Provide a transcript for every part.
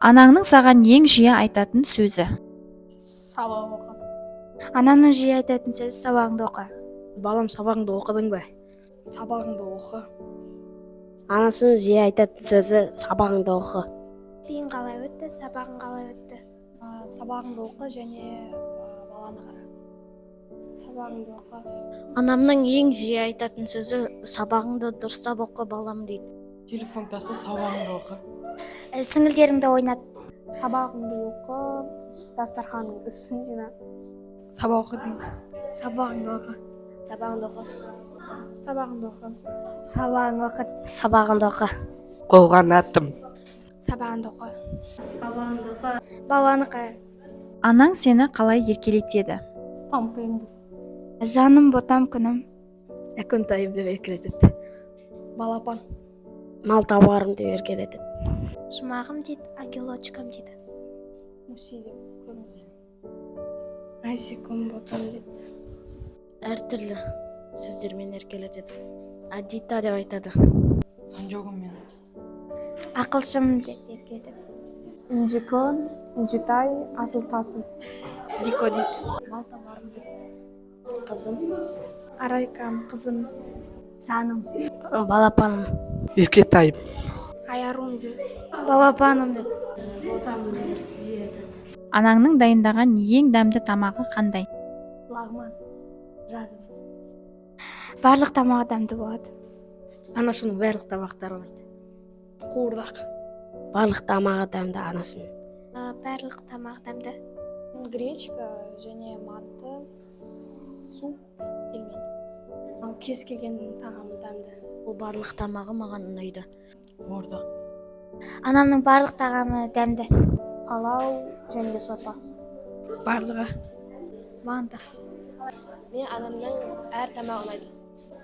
Анаңның саған ең жиі айтатын сөзі? Сабақ оқы. Анамның жиі айтатын сөзі: сабағыңды оқы. Балам, сабағыңды оқыдың ба? Сабағыңды оқы. Анасының жиі айтатын сөзі: сабағыңды оқы. Сен қалай өтті, сабағың қалай өтті? Сабағыңды оқы және баланы қара. Сабағыңды оқы. Анамның ең жиі айтатын сөзі: сабағыңды дұрыстап оқы, балам, дейді. Телефон таста, сабағыңды оқы. Сіңілдеріңді ойнат. Сабағыңды оқы, дастарханның үстін жина. Сабақ оқы деймін. Сабағыңды оқы. Сабағыңды оқы. Сабағыңды оқы. Сабағыңды оқы. Сабағыңды оқы. Қолғанатым. Сабағыңды оқы. Сабағыңды оқы. Баланы қара. Анаң сені қалай еркелетеді? Жаным, ботам, күнім. Әкентайым деп еркелетеді. Балапан. Мал тауарым деп еркелетеді. Жұмағым дейді, ангелочкам дейді. Муси деп көбісі. Айсиком, ботам дейді. Әртүрлі сөздермен еркелетеді. Адита деп айтады. Санжогым мен. Ақылшым деп еркелетеді. Инжикон, Инжитай, асыл тасым. Дико дейді. Мал тауарым дейді. Қызым. Арайкам, қызым. Жаным. Балапаным. Еркетайым. Аярум деп. Балапаным деп. Ботам деп жиі айтады. Анаңның дайындаған ең дәмді тамағы қандай? Лағман. Жаным. Барлық тамағы дәмді болады. Анашымның барлық тамақтары ұнайды. Қуырдақ. Барлық тамағы дәмді анасының. Барлық тамағы дәмді. Гречка және манты, суп, пельмень. Кез келген тағамы дәмді. Ол барлық тамағы маған ұнайды. Қуырдақ. Анамның барлық тағамы дәмді. Палау және де сорпа. Барлығы. Манты. Мен анамның әр тамағы ұнайды.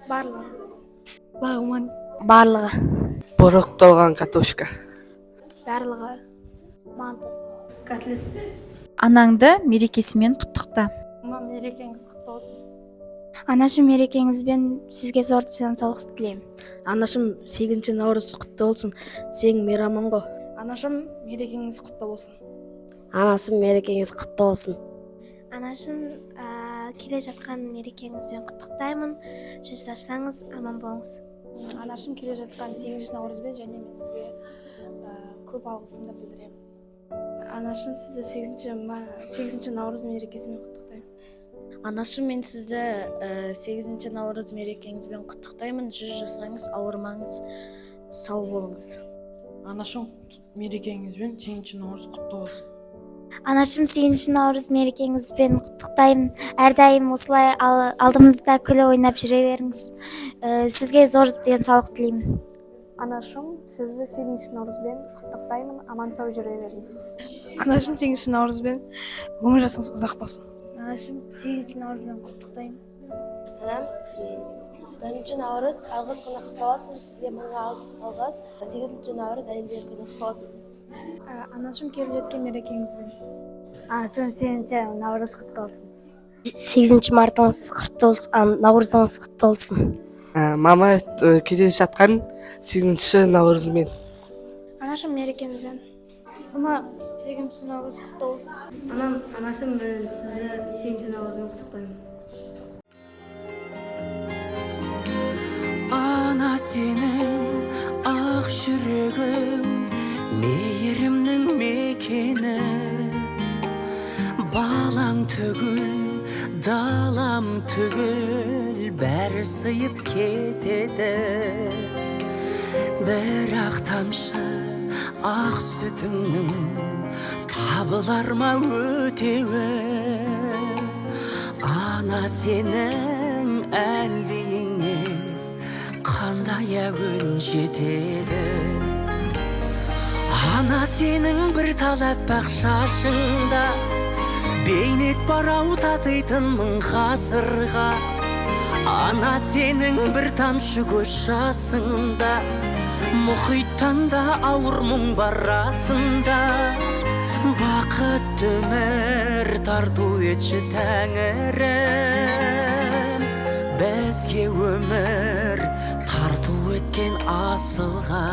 Барлығы. Лағман. Барлығы. Борықталған картошка. Барлығы. Манты. Котлет. Анаңды мерекесімен құттықта. Мама, мерекеңіз құтты болсын. Анашым, мерекеңізбен, сізге зор денсаулық тілеймін. Анашым, 8 наурыз құтты болсын, сенің мейрамың ғой. Анашым, мерекеңіз құтты болсын. Анашым, мерекеңіз құтты болсын. Анашым, келе жатқан мерекеңізбен құттықтаймын. 100 жасаңыз, аман болыңыз. Анашым, келе жатқан 8 наурызбен және мен сізге көп алғысымды білдіремін. Анашым, сізді 8 наурыз мерекесімен құттықтаймын. Анашым, мен сізді 8 наурыз мерекеңізбен құттықтаймын. 100 жасаңыз, ауырмаңыз, сау болыңыз. Анашым, мерекеңізбен, 8 наурыз құтты болсын. Анашым, 8 наурыз мерекеңізбен құттықтаймын. Әрдайым осылай алдымызда күліп ойнап жүре беріңіз. Сізге зор денсаулық тілеймін. Анашым, сізді 8 наурызбен құттықтаймын, аман сау жүре беріңіз. Анашым, 8 наурызбен, өмір жасыңыз ұзақ болсын. Анашым, 8 наурызбен құттықтаймын. Анам, 1 наурыз алғыс күні құтты болсын, сізге мың алғыс, алғыс. 8 наурыз әйелдер күні құтты болсын. Анашым, келіп жеткен мерекеңізбен. Анашым, 8 наурыз құтты болсын. 8 мартыңыз құтты болсын, наурызыңыз құтты болсын. Мама, келе жатқан 8 наурызмен. Анашым, мерекеңізбен. Мама, 8 наурыз құтты болсын. Анам, анашым, мен сізді 8 наурызбен құттықтаймын. Ана, сенің ақ жүрегің мейірімнің мекені. Балаң түгіл, далам түгіл, бәрі сыйып кетеді. Бірақ тамшы ақ сүтіңнің табылар ма өтеуі? Ана, сенің әлдиіңе қандай әуен жетеді? Ана, сенің бір тал аппақ шашыңда бейнет бар ау татитын мың ғасырға. Ана, сенің бір тамшы көз жасыңда мұхиттан да ауыр мұң бар расында. Бақытты өмір тарту етші, тәңірім, бізге өмір тарту еткен асылға.